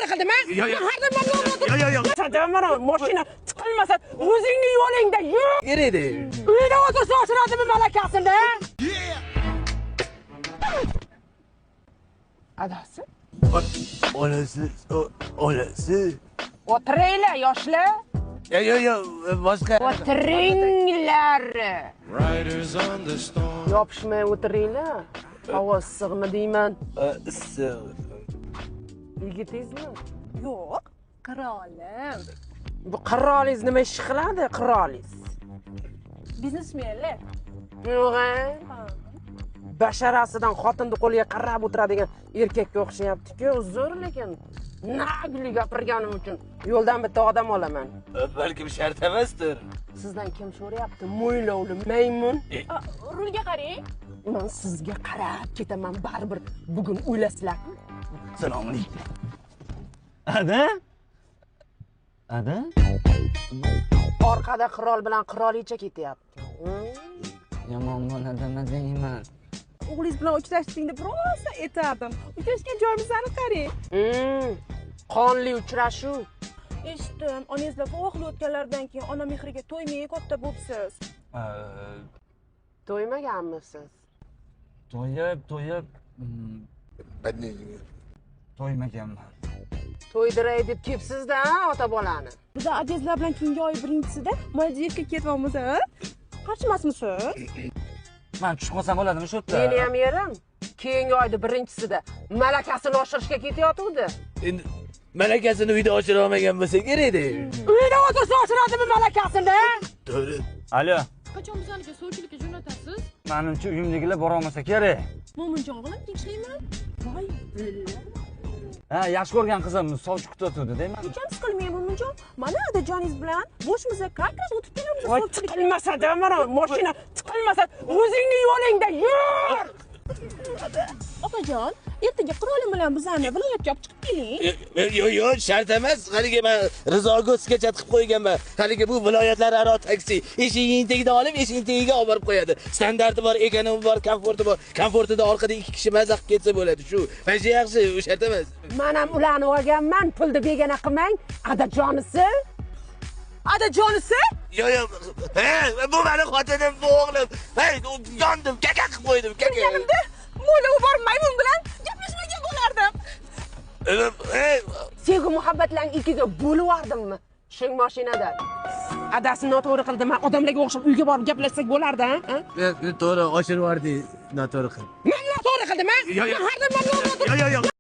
noto'g'ri qildim a? Har doim man Yo'q, yo'q, yo'q. Sadam mana mashina tiqilmasa o'zingni yo'lingda yur. Kerak. Uyda o'tirsa oshiradimi malakasini? Adasi? Onasi, onasi. O'tiringlar yoshlar. Yo'q, yo'q, yo'q, boshqa. O'tiringlar. Yopishmay o'tiringlar. Havo issiqmi deyman. Issiq. Yigitingizmi? Yo'q, qirolim. Bu qirolingiz nima ish qiladi, qirolingiz? Biznesmenlar. Yo'q, a? Basharasidan xotinni qo'liga qarab o'tiradigan erkakka o'xshayapti-ku, uzr, lekin nagli gapirganim uchun yo'ldan bitta odam olaman. Balkim shart emasdir. Sizdan kim so'rayapti? Mo'ylovli maymun. Rulga qarang. Men sizga qarab ketaman baribir. Bugun o'ylasizlar-ku. Assalomu alaykum. Ada? Ada? Orqada qirol bilan qirolicha ketyapti. Yomon bo'ladimi deyman. O'g'lingiz bilan uchrashding deb rosa etardim. Uchrashgan joyimizni qarang. Qonli uchrashuv. Eshitdim, onangiz bilan vaqt o'tganlaridan keyin ona mehriga to'ymay katta bo'libsiz. To'ymaganmisiz? To'yib, to'yib to'ymaganman. To'ydiray deb kelibsiz-da, ota bolani. Biz adangizlar bilan keyingi oy 1-sida Maldivga ketyapmiz, a? Qarshi emasmisiz? Men tushib qolsam bo'ladimi shu yerda? Meni ham yerim keyingi oyda 1-sida malakasini oshirishga ketayotgandi. Endi malakasini uyda oshira olmagan bo'lsa kerak-da. Uyda o'tirsa oshiradimi malakasini? To'g'ri. Alo. Qachon bizaniga sovchilikka jo'natasiz? Menimcha uyimdagilar bora olmasa kerak. Mo'minjon o'g'lim, tinchlikmi? Voy. Ha, yaxshi ko'rgan qizim sovchi kutayotgandi, deyman. Hech ham siqilmang Mo'minjon. Mana adajoningiz bilan bo'shimizda как раз o'tib kelamiz Voy, sovchilikka. tiqilmasa-da mana mashina tiqilmasa o'zingni yo'lingda yur. Opajon, ertaga qirolim bilan bizani viloyatga olib chiqib keling. Yo'q, yo'q, shart emas. Haligi men Rizo Go'sgacha tiqib qo'yganman. Haligi bu viloyatlararo taksi eshiging tagida olib, eshiging tagiga olib borib qo'yadi. Standarti bor, ekonomi bor, komforti bor. Komfortida orqada 2 kishi maza qilib ketsa bo'ladi. Shu. Mana yaxshi, u shart emas. Men ham ularni olganman, pulni begona qilmang. Adajonisi? Adajonisi? Yo'q, yo'q. Ha, bu meni xotinim, bu o'g'lim. Hey, yondim, kaka qilib qo'ydim, kaka. Bilganimda mo'ylov bor maymun bilan gaplashmagan bo'lardim. Hey, Sevgi muhabbatlarni ikkiga bo'lib yubordimmi? Tushing mashinadan. Adasi noto'g'ri qildi. Men odamlarga o'xshab uyga borib gaplashsak bo'lardi, ha? To'g'ri, oshirib yubordingiz, noto'g'ri qilib. Men noto'g'ri qildim, ha? Yo'q, yo'q. Har doim man Yo'q, yo'q, yo'q.